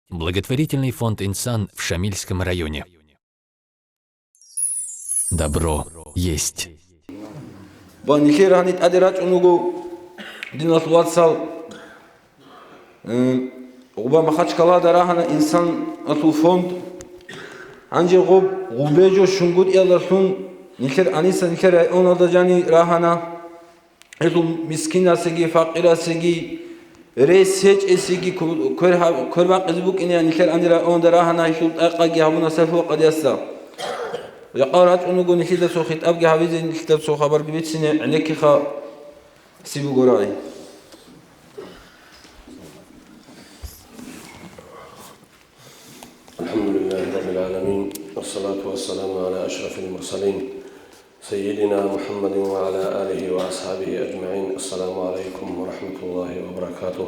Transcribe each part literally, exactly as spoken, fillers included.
Благотворительный фонд «Инсан» в Шамильском районе. Добро есть. Ва нилъер гьаниб тӀаде рачӀун вуго, диналъул вацал, м, гъуба Махачкалада рагьана инсаналъул фонд. Гьанже гъоб гъубе жо щунгутӀиялдалъун нилъер гьаниса нилъер районалда жани рагьана. Гьелъул мискинасеги, факъирасеги, рес гьечӀесеги ку-, квер гьаб-, квер бакъизе букӀине нилъер гьанир районалда рагьана, гьелъул тӀакъаги гьабуна сахӀи къадиясда. Жакъа рачӀун вуго нилъеда цо хитӀабги гьабизе, нилъеда цо хабарги бицине, гӀенеккиха сиб буго рагӀи. الحمد لله رب العالمين، والصلاة والسلام على أشرف المرسلين، سيدنا محمد وعلى آله وأصحابه أجمعين. السلام عليكم ورحمة الله وبركاته.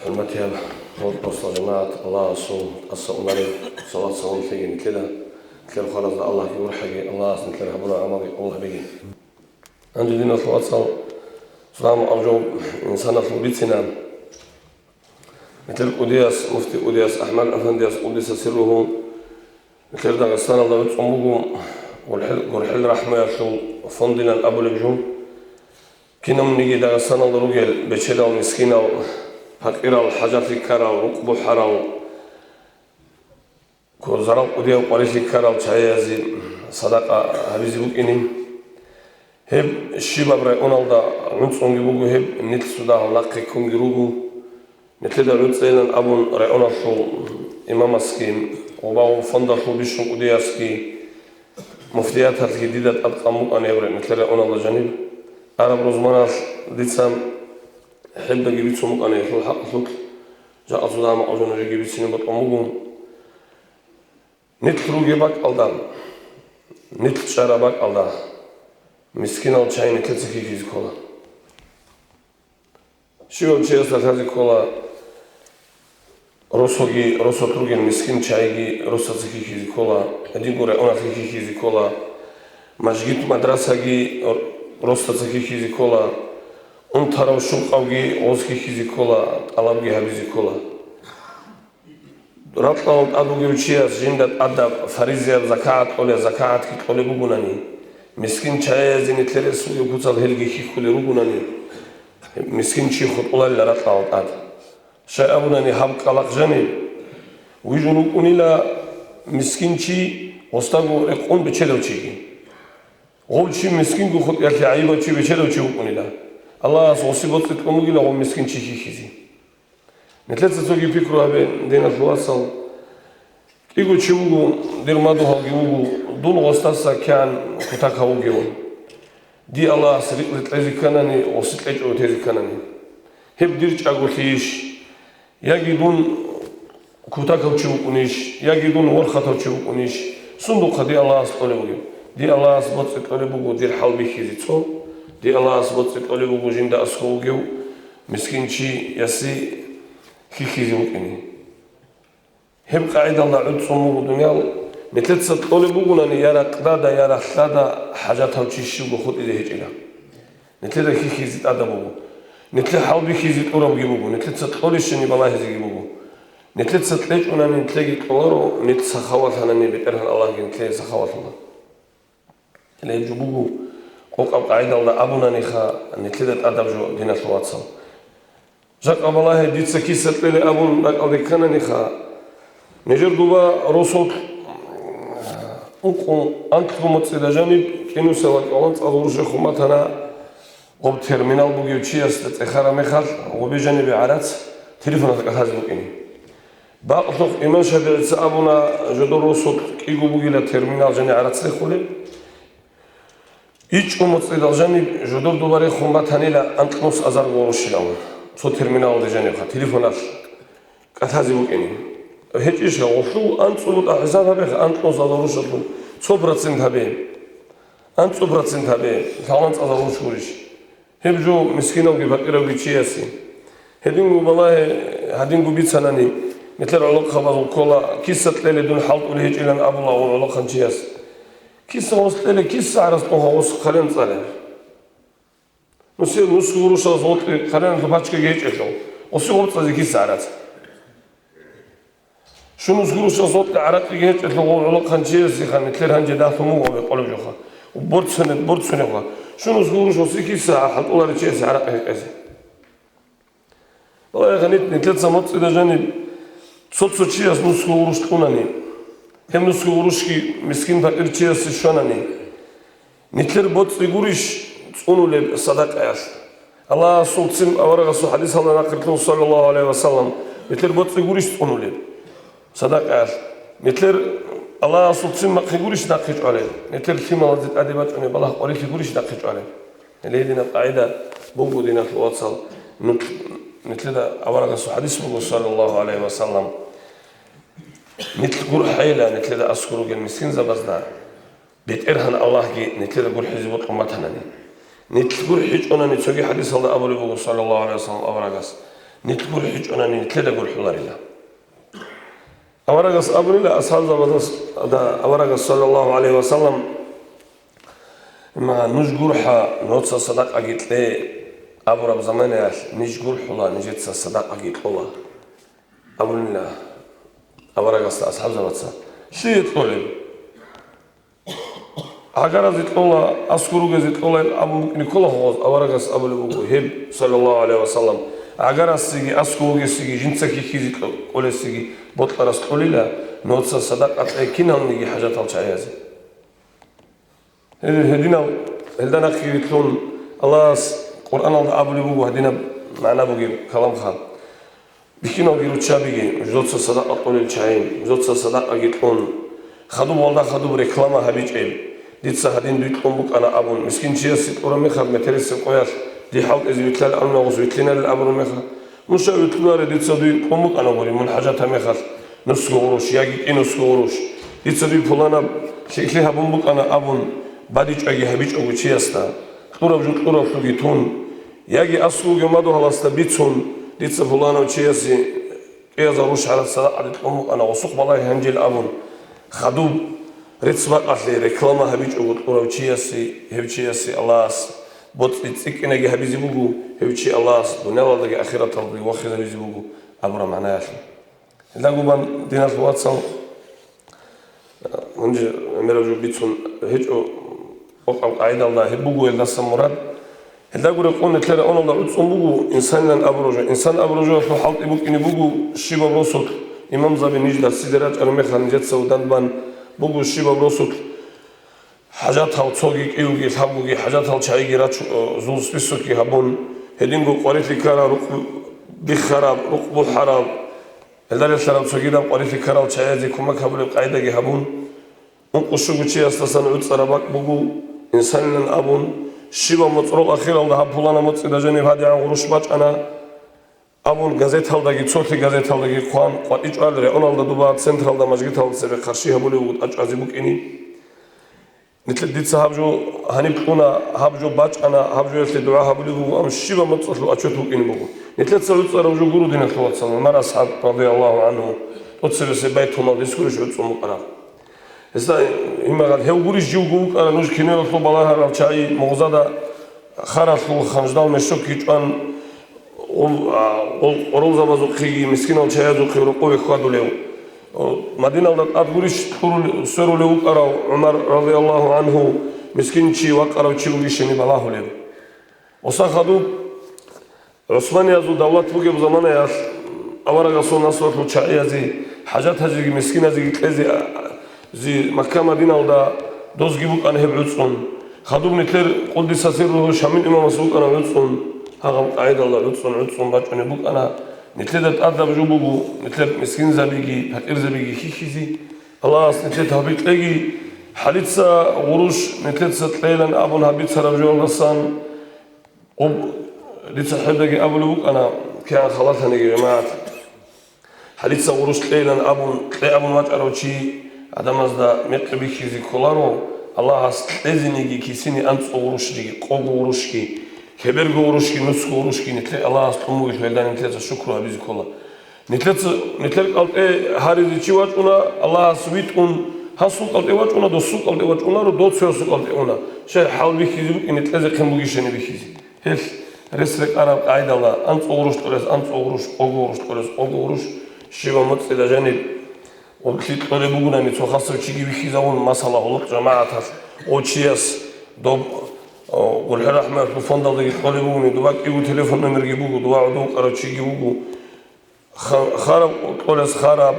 ХӀурматиял гьоркьосла жамагӀат, Аллагьасул тӀаса унареб салат-салам лъеги нилъеда. Нилъер хваразда Аллагьги урхӀаги, Аллагьас нилъер гьабураб гӀамалги къабул гьабеги. Гьанже, диналъул вацал, салам абжо инсаналъул бицина. Нилъер кӀудияс, муфти кӀудияс АхӀмад-афандияс, къуддиса сирругьу, нилъер Дагъистаналда гӀуцӀун буго гурхӀел-, гурхӀел рахӀмуялъул фондилан абулеб жо. Кинабниги Дагъистаналда ругел бечедал, мискинал, пакъирал, хӀажалъи ккарал, рукъ бухӀарал, Козарал кӀудияв къварилъи ккарал чагӀиязе садакъа гьабизе букӀине. Гьеб щибаб районалда гӀуцӀунги буго, гьеб нилъ цо дагьал нахъе ккунги руго. Нилъеда гӀуцӀейилан абун районалъул имамасги, гъубал фондалъул бищун кӀудиясги, муфтияталъги дида тӀадкъан букӀана гьеб нилъер районалда жаниб. Араб рузманалъ дица гьебдаги бицун букӀана гьелъул хӀакъалъулъ, жакъа цо дагьал макъаб жо нужееги бицине бокьун буго. Нилъ ругеб бакӀалда, нилъ чӀараб бакӀалда мискинал чагӀи нилъеца хьихьизе ккола. Щивав чиясда лъазе ккола, росоги, росулъ ругел мискин чагӀиги росаца хьихьизе ккола, гьединго районалъе хьихьизе ккола, мажгит-мадрасаги росаца хьихьизе ккола, унтарав щулкъавги гъоз хьихьизе ккола, тӀалабги гьабизе ккола. Ракьалда тӀад вугев чияс жинда тӀадаб фаризаяб закагӀат кьолеб, закагӀатги кьолеб бугунани, мискин чагӀиязе нилъер рес бугеб куцал гьелги хьихьулел ругунани, мискин чи хутӀуларила ракьалда тӀад. Щай абунани, гьаб кӀкӀалахъ жаниб вижун вукӀунила мискин чи, гъосдаго рекъон бечедав чиги. Гъов чи мискинго хутӀиялъе гӀайибав чи бечедав чи вукӀунила. Аллагьас гъосе боцӀи кьун бугила гъов мискин чи хьихьизе. Нилъеца цоги пикру гьабе, диналъул вацал. КӀиго чи вуго, дир мадугьалги вуго, дун гъосдаса кигӀан кутакав вугевун. Дие Аллагьас рикъзи кьезе кканани, гъосе кьечӀого тезе кканани. Гьеб дир чӀаголъийищ? Яги дун кутакав чи вукӀунищ, яги дун ворхатав чи вукӀунищ? Сундухъа дие Аллагьас кьолеб бугеб? Дие Аллагьас боцӀи кьолеб буго дир хӀал бихьизе цо, дие Аллагьас боцӀи кьолеб буго жинда аскӀов вугев мискин чиясе хьихьизе вукӀине. Гьеб къагӀидалда гӀуцӀун буго дуниял, нилъеца кьолеб бугунани я ракьдада, я ралъдада хӀажатав чи щивго хутӀизе гьечӀила. Нилъеда хьихьизе тӀадаб буго. Нилъер хӀал бихьизе тӀурабги буго, нилъеца кьолищани балагьизеги буго. Нилъеца кьечӀунани нилъеги кьоларо, нилъ сахавалъанани БетӀергьан Аллагьги нилъее сахавалъула. Гьеле гьеб жо буго, къокъаб къагӀидалда абунаниха, нилъеда тӀадаб жо, диналъул вацал. Жакъа балагье, дица киса кьеле абун ракӀалде ккананиха, нижер дуба росулъ ункъо анкьго моцӀида жаниб кӀинусела кӀалъанцӀазул рушехун батана. Гъоб терминал бугев чиясда цӀехараб мехалъ, гъобе жанибе гӀарац телефоналда кӀалъазе букӀине. Бакълъухъ имам ШафигӀица абуна, жодор росулъ кӀиго бугила терминал жани гӀарац рехулеб. ИчӀго моцӀидал жаниб жодор дуба рехун батанила анкьнус азарго гъурущилан. Цо терминалалде жанибха телефоналъ кӀалъазе букӀине. ГьечӀищха, гъолъул анцӀу бутӀа хӀисаб гьабеха, анкьнус азарго гъурущалъул цо процент гьабе. АнцӀу процент гьабе, лъаланцӀазал гъурущ гурищ. Гьеб жо мискинавги пакъиравги чиясе. Гьединго балагье, гьадинго бицанани, нилъер гӀолохъабазул ккола, киса кьеле дун хӀалтӀулей гьечӀилан абула гъов гӀолохъанчияс. Киса гъос кьеле, киса гӀарац тӀуха гъос хъален цӀале. Нусил нусго гъурущалас гъоркье хъаленалъул пачкаги гьечӀелъул, гъосие гъорцӀазе киса гӀарац. Щунус гурущал сотка гӀаракъиги гьечӀелъул гъов гӀолохъанчиясеха нилъер гьанже дагьлъун буго гьеб къолеб жоха. Борцунеб-, борцунебха. Щунус гурущал сихьиса хӀалтӀуларичиясе гӀаракъи гьекъезе. Балагьеха нилъ-, нилъеца моцӀида жаниб цо-цо чияс нусго гъурущ кьунани, гьеб нусго гъурущги мискин-пакъирчиясе щванани, нилъер боцӀи гурищ цӀунулеб садакъаялъ? Аллагьасул ццин аварагасул хӀадисалда нахъе лъун, саллаллагьу гӀалайгьи ва саллам, нилъер боцӀи гурищ цӀунулеб садакъаялъ? Нилъер Аллагьасул ццин нахъе гурищ нахъе чӀвалеб? Нилъер лъималазе тӀаде бачӀунеб балагь къварилъи гурищ нахъе чӀвалеб? Гьеле гьединаб къагӀида буго, диналъул вацал, нух-, нилъеда аварагасул хӀадис буго, саллаллагьу гӀалайгьи ва саллам, нилъ гурхӀейила нилъеда аскӀор ругел мискинзабазда, БетӀергьан Аллагьги нилъеда гурхӀизе бокьун батанани. Нилъ гурхӀичӀонани, цоги хӀадисалда абулеб буго, саллаллагьу гӀалайгьи ва саллам, аварагас, нилъ гурхӀичӀонани нилъеда гурхӀуларила. Аварагас абунила асхӀабзабаздаса, аварагас, саллаллагьу гӀалайгьи ва саллам, «Ма, нуж гурхӀа, нужеца садакъаги кье» абураб заманаялъ, ниж гурхӀула, нижеца садакъаги кьола, абунила аварагасда асхӀабзабаца. Лъие кьолеб? ГӀагаразе кьола, аскӀор ругезе кьола абун букӀине ккола гьез, аварагас абулеб буго гьеб, саллаллагьу гӀалайгьи ва саллам, гӀагарасеги, аскӀор вугесеги, жинца хьихьизе кьо-, кӀолесеги бокьарас кьолила, нужеца садакъа кье киналниги хӀажатал чагӀиязе. Гьединал, гьелда нахъе вилълъун, Аллагьас Къуръаналда абулеб буго гьадинаб магӀна бугеб каламха. Бихьиналги руччабиги, нужеца садакъа кьолел чагӀи, нужеца садакъаги кьун, хадуб валда хадуб реклама гьабичӀеб, дица гьадин дуй кьун букӀана абун, мискинчиясе кьураб мехалъ метерисеб къоялъ дихӀалтӀизе вилълъанин абун, гъос вилълъинарин абураб мехалъ, нуж вилълъунаре, дица дуй кьун букӀана гури, мун хӀажатаб мехалъ, нусго гъурущ яги кӀи нусго гъурущ, дица дуй пуланаб лъикӀлъи гьабун букӀана абун, бадибчӀвайги гьабичӀого чиясда, кьураб жо кьуралъулги тун, яги аскӀовги мадугьаласда бицун, дица пуланав чиясе кӀиазда гъурущ гьарад садакъаде кьун букӀана, гъосухъ балагье гьанжел абун, хадуб рецц-бакъалъе реклама гьабичӀого кьурав чиясе, гьев чиясе Аллагьас боцӀи цӀикӀкӀинаги гьабизе буго, гьев чи Аллагьас дуниялалдаги ахираталдаги вахизабизе буго абураб магӀнаялъе. Гьелда губан, диналъул вацал, гьанже гӀемераб жо бицун гьечӀо, къокъаб къагӀидалда гьеб буго гьелдаса мурад. Гьелда гури къун нилъер районалда гӀуцӀун буго инсанилан абураб жо. Инсан абураб жоялъул хӀалтӀи букӀине буго щибаб росулъ, имамзаби ниж дарсиде рачӀараб мехалъ нижеца удан бан буго щибаб росулъ хӀажатал цоги кӀиги лъабгоги хӀажатал чагӀиги рач-, э, зул списокги гьабун, гьединго къварилъи ккараб, рукъ биххараб, рукъ бухӀараб, гьелда релълъараб цогидаб къварилъи ккарал чагӀазе кумек гьабулеб къагӀидаги гьабун, ункъо-щуго чиясдасан гӀуцӀараб бакӀ буго инсанилан абун, щибаб моцӀрол ахиралда гьаб пуланаб моцӀида жаниб гьадигӀан гъурущ бачӀана абун, газеталдаги, цолъи газеталдаги хъван къватӀичӀвал, районалда дуба централда мажгиталда цебе къарши гьабулеб буго тӀачӀвазе букӀине. Нилъ-, дица гьаб жо гьаниб кьуна, гьаб жо бачӀана, гьаб жоялъе дугӀа гьабулеб буго, амма щибаб моцӀалъул отчет букӀине буго. Нилъеца гӀуцӀараб жо гуро, диналъул вацал, ГӀумар асхӀаб, радияллагьу гӀангьу, тӀоцебесеб байтулмалдаса гурищ гӀуцӀун букӀараб. Гьесда имагъал гьев гурищ живго вукӀана, нуж киноялъул балагьарал чагӀи мугъзада харалъул ханждал мешокги чӀван, Гъол, а, гъол къоролзабазухъеги мискинал чагӀазухъе рокъове хьвадулев. О, Мадиналда тӀад гурищ кьурулев, сверулев вукӀарав ГӀумар, радияллагьу гӀангьу, мискин чи, вакъарав чи вугищани балагьулев. Гъоса хадуб, ГӀусманиязул давлат бугеб заманаялъ, аварагасул наслуялъул чагӀиязе хӀажат гьажиги мискиназеги кьезе, а, зи Макка-Мадиналда дозги букӀана гьеб гӀуцӀун. Хадуб нилъер къуддиса сирругьу Шамил имамас вукӀана гӀуцӀун, гьагъаб къагӀидалда гӀуцӀун-гӀуцӀун бачӀунеб букӀана. Нилъеда тӀадаб жо буго, нилъер мискинзабиги, пакъирзабиги хьихьизе. Аллагьас нилъее тавфикъ кьеги, хӀалица гъурущ, нилъеца кьейилан абун гьаб бицараб жоялдасан, Къуб, дица хӀелдаги абулеб букӀана, кигӀан халалъаниги, жамагӀат. ХӀалица гъурущ кьейилан абун, кье абун вачӀарав чи гӀадамазда мекъи бихьизе кколаро, Аллагьас кьезениги кисине анцӀго гъурущги, къого гъурущги, лъеберго гъурущги, нусго гъурущги нилъее Аллагьас кьун бугелъул, гьелда нилъеца шукру гьабизе ккола. Нилъеца, нилъер кӀалтӀе гьаризе чи вачӀуна, Аллагьас витӀун, гьасул кӀалтӀе вачӀуна, досул кӀалтӀе вачӀунаро, доцоясул кӀалтӀе уна. Щай хӀал бихьизе букӀине, кьезехъин бугищани бихьизе. Гьелъ рес рекъараб къагӀидала, анцӀго гъурущ кьолес анцӀго гъурущ, къого гъурущ кьолес къого гъурущ, щибаб моцӀида жаниб Гъорлъи кьолеб бугони, цо хасав чиги вихьизавун, масала, гьоло жамагӀаталъ, о, чияс доб, о, ГурхӀел рахӀматалъул фондалдаги кьолеб бугони, доба кӀиго телефон номерги буго, доба гӀодов вукӀарав чиги вуго. Ха-, хараб кьолес хараб,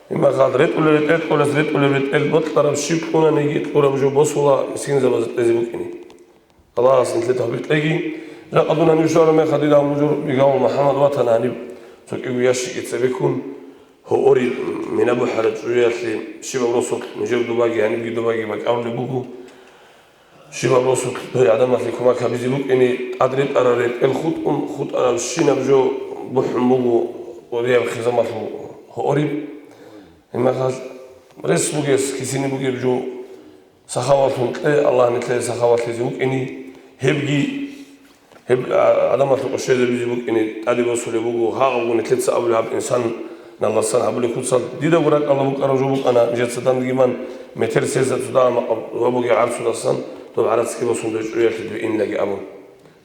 имахал ретӀулел ретӀел кьолес ретӀулел ретӀел, бокьараб щиб кьунаниги кьураб жо босула мискинзабазе кьезе букӀине. Аллагьас нилъер тавфикъ кьеги. Жакъа дун гьанив щвараб мехалъ, дида гьаб мужур бигьавул МухӀаммад ватана гьаниб цо кӀиго ящикъ цебеккун, гьоорил мина бухӀараб чӀужуялъе щибаб росулъ нижер добаги гьанибги добаги бакӀарулеб буго. Щибаб росулъ дой гӀадамалъе кумек гьабизе букӀине, тӀад ретӀараб ретӀел хутӀун, хутӀарабщинаб жо бухӀун буго къорияб хизамалъул гьоориб. Гьебмехалъ рес бугес, кисине бугеб жо сахаваллъун кье, Аллагь нилъее сахаваллъизе вукӀине, гьебги, гьеб, а, гӀадамалъул къошезабизе букӀине тӀаде босулеб буго, гьагъабго нилъеца абулеб гьаб инсаналдасан гьабулеб куцалъ. Дидаго ракӀалда букӀараб жо букӀана, нижеца дандеги бан, метер сесда цо дагьа макъаб ва бугеб гӀарцудасан доб гӀарацги босун дой чӀужуялъе дой инилаги абун.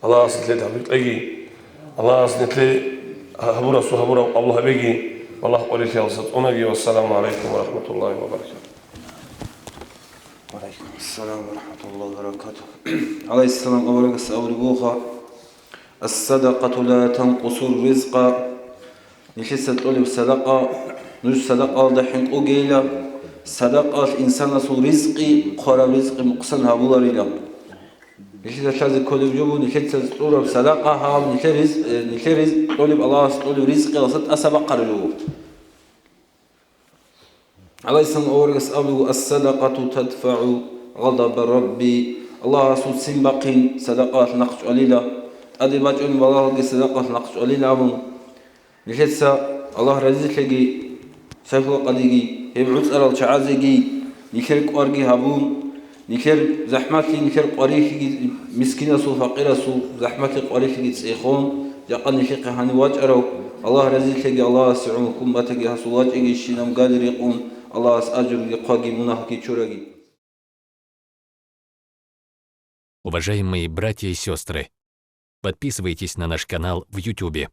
Аллагьас нилъее тавфикъ кьеги. Аллагьас нилъее гьабурасул гьабураб къабул гьабеги. Аллагь къварилъиялдаса цӀунаги. Вассаламу гӀалайкум ва рахӀматуллагьи ва баракатугь. Ва гӀалайкум ассалам ва рахӀматуллагьи ва баракатугь. ГӀалайгьиссалам аварагас абулеб бугоха: «Ас-садакъату ла танкъусур ризкъа». Нилъеца кьолеб садакъа, нуж садакъаялда хӀинкъугейилан, садакъаялъ инсанасул ризкъи, хъвараб ризкъи нукъсан гьабуларилан. Нилъеца лъазе кколеб жо буго, нилъеца кьураб садакъа гьаб, нилъер ризкъ, э, нилъер ризкъ кьолеб, Аллагьас кьолеб ризкъиялдаса тӀаса бахъараб жо буго. ГӀалайгьиссалам аварагас абулеб буго: «Ас-садакъату тадфагӀу гъадаба Рабби». Аллагьасул ццин бахъин садакъаялъ нахъ чӀвалила, тӀаде бачӀунеб балагьалги садакъаялъ нахъ чӀвалила абун. Нилъеца Аллагь разилъеги, сайфулакъадиги, гьеб гӀуцӀарал чагӀазеги нилъер кӀварги гьабун, нилъер захӀмалъи, нилъер къварилъиги, мискинасул, факъирасул захӀмалъи, къварилъиги цӀехон, жакъа нилъехъе гьанив вачӀарав, Аллагь разилъеги, Аллагьасе гӀумру хьун батаги, гьасул вачӀиги щинаб гали рекъун, Аллагьас ажруги хъваги, мунагьги чураги. Уважаемые братья и сестры, подписывайтесь на наш канал в Ютубе.